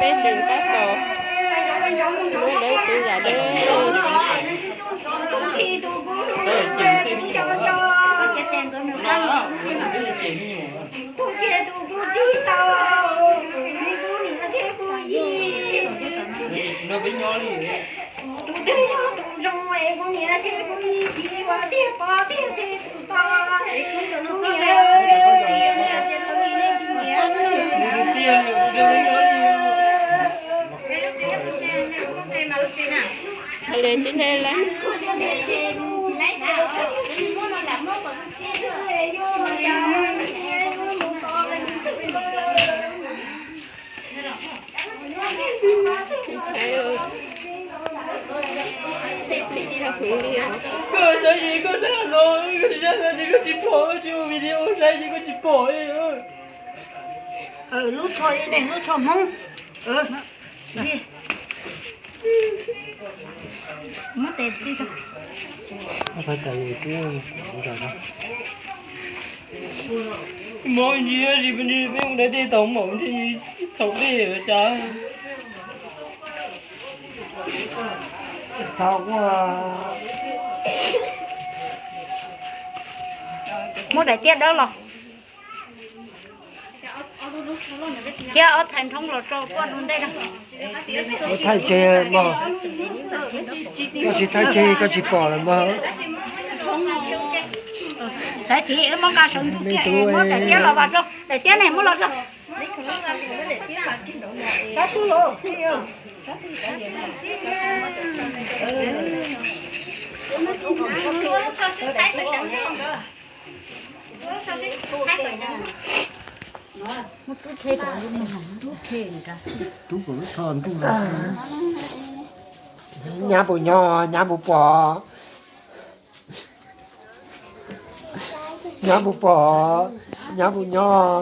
Tseem tab tom lub dawb tub yam dawb. Tus twg yog tus zoo es kuv niam thiab kuv txiv ua tiag pov tiag peg tus tod. Kuv niam, hais li tsis hle lawm. Koj saib ces koj saib no, koj tsis saib no ces koj tsis pom, koj tsis ua video saib ces koj tsis pom. Lub tsho ib ne, lub tsho Hmoob. Mov ntsis, peb mus da dej tau mov ntsis, txhaum dej lawm cas. Muab daim tiab dawb los thiab ob txhais nrhoob los rau koj ua ntej na. Koj thaij tseg mog, koj tsis thaij tseg koj tsis pom lawm mog. Xav txiv muab nqa saum ntuj kiag, muab daim tiab los vas rau, daim tiab ne muab los rau. Nyab puas nyob, nyab puas pom? Nyab puas pom? Nyab puas nyob?